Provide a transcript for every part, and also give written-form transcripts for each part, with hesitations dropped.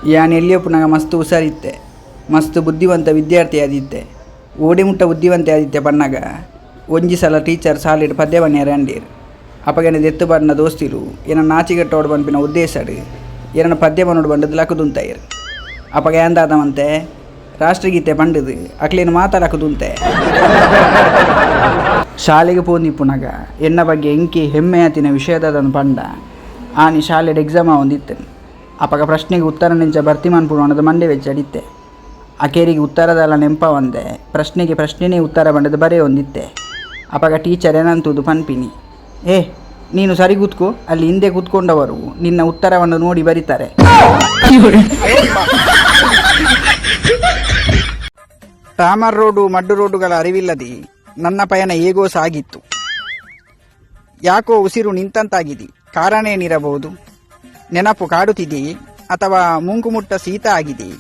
ಯಾನ್ ಎಲ್ಯೊಪುನಗ ಮಸ್ತ್ ಹುಷಾರಿತ್ತೆ, ಮಸ್ತ್ ಬುದ್ಧಿವಂತ ವಿದ್ಯಾರ್ಥಿ ಆದಿತ್ತೆ. ಓಡಿ ಮುಟ್ಟ ಬುದ್ಧಿವಂತೆ ಆದಿತ್ತೆ ಪನ್ನಗ ಒಂಜಿ ಸಲ ಟೀಚರ್ ಸಾಲೆಡ್ ಪದ್ಯ ಪನ್ಯರೆ ಅಂಡೇರ್. ಅಪಗನೆ ದೆತ್ತು ಪಾಡ್ನ ದೋಸ್ತಿಲು ಎನನ್ ನಾಚಿಗೆಟ್ಟೋಡು ಪನ್ಪಿನ ಉದ್ದೇಶಡ್ ಎನನ್ ಪದ್ಯ ಪನೊಡು ಪಂಡುದು ಲಕುದುಂತಯೆರ್. ಅಪಗ ಯಾನ್ ದಾದ ಮಂತೆ ರಾಷ್ಟ್ರಗೀತೆ ಪಂಡುದು ಅಕ್ಲೆನ್ ಮಾತ ಲಕುದುಂತೆ. ಶಾಲೆಗ್ ಪೋಂದಿಪ್ಪುನಗ ಎನ್ನ ಬಗ್ಗೆ ಎಂಕೆ ಹೆಮ್ಮೆ ಆತಿನ ವಿಷಯ ದಾದಂದ್ ಪಂಡ ಆನಿ ಶಾಲೆಡ್ ಎಕ್ಸಾಮ್ ಆವೊಂದಿತ್ತುಂಡು. ಅಪಗ ಪ್ರಶ್ನೆಗ್ ಉತ್ತರನೆಂಚ ಭರ್ತಿ ಮನ್ಪುನು ಪಂಡುದು ಮಂಡೆ ವೆಚ್ಚಡಿತ್ತೆ. ಅಕೇರಿಗೆ ಉತ್ತರದಾಲ ನೆಂಪಾವಂದೆ ಪ್ರಶ್ನೆಗೆ ಪ್ರಶ್ನೆನೇ ಉತ್ತರ ಪಂಡುದು ಬರೆಯೊಂದಿತ್ತೆ. ಅಪಗ ಟೀಚರ್ ಎನನ್ ತೂದು ಪನ್ಪಿನಿ, ಏ ನೀನು ಸರಿ ಕೂತ್ಕೋ, ಅಲ್ಲಿ ಹಿಂದೆ ಕೂತ್ಕೊಂಡವರು ನಿನ್ನ ಉತ್ತರವನ್ನು ನೋಡಿ ಬರೀತಾರೆ. ಡಾಮರ್ ರೋಡು ಮಡ್ಡು ರೋಡುಗಳ ಅರಿವಿಲ್ಲದೆ ನನ್ನ ಪಯಣ ಹೇಗೋ ಸಾಗಿತ್ತು. ಯಾಕೋ ಉಸಿರು ನಿಂತಂತಾಗಿದೆ. ಕಾರಣೇನಿರಬಹುದು? ನೆನಪು ಕಾಡುತ್ತಿದೆಯೇ ಅಥವಾ ಮೂಂಕುಮುಟ್ಟ ಶೀತ ಆಗಿದೆಯೇ?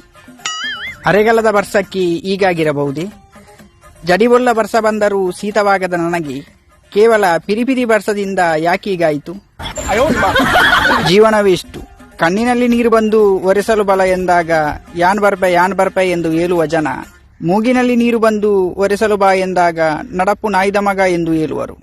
ಅರೆಗಲದ ಬರ್ಸಕ್ಕೆ ಹೀಗಾಗಿರಬಹುದೇ? ಜಡಿಬೊಲ್ಲ ಬರ್ಸ ಬಂದರೂ ಶೀತವಾಗದ ನನಗೆ ಕೇವಲ ಪಿರಿಪಿರಿ ಬರ್ಸದಿಂದ ಯಾಕೀಗಾಯಿತು? ಜೀವನವೇ ಇಷ್ಟು. ಕಣ್ಣಿನಲ್ಲಿ ನೀರು ಬಂದು ಒರೆಸಲು ಬಲ ಎಂದಾಗ ಯಾನ್ ಬರ್ಪೆ ಯಾನ್ ಬರ್ಪೆ ಎಂದು ಹೇಳುವ ಜನ ಮೂಗಿನಲ್ಲಿ ನೀರು ಬಂದು ಒರೆಸಲು ಬಾ ಎಂದಾಗ ನಡಪು ನಾಯಿದ ಮಗ ಎಂದು ಹೇಳುವರು.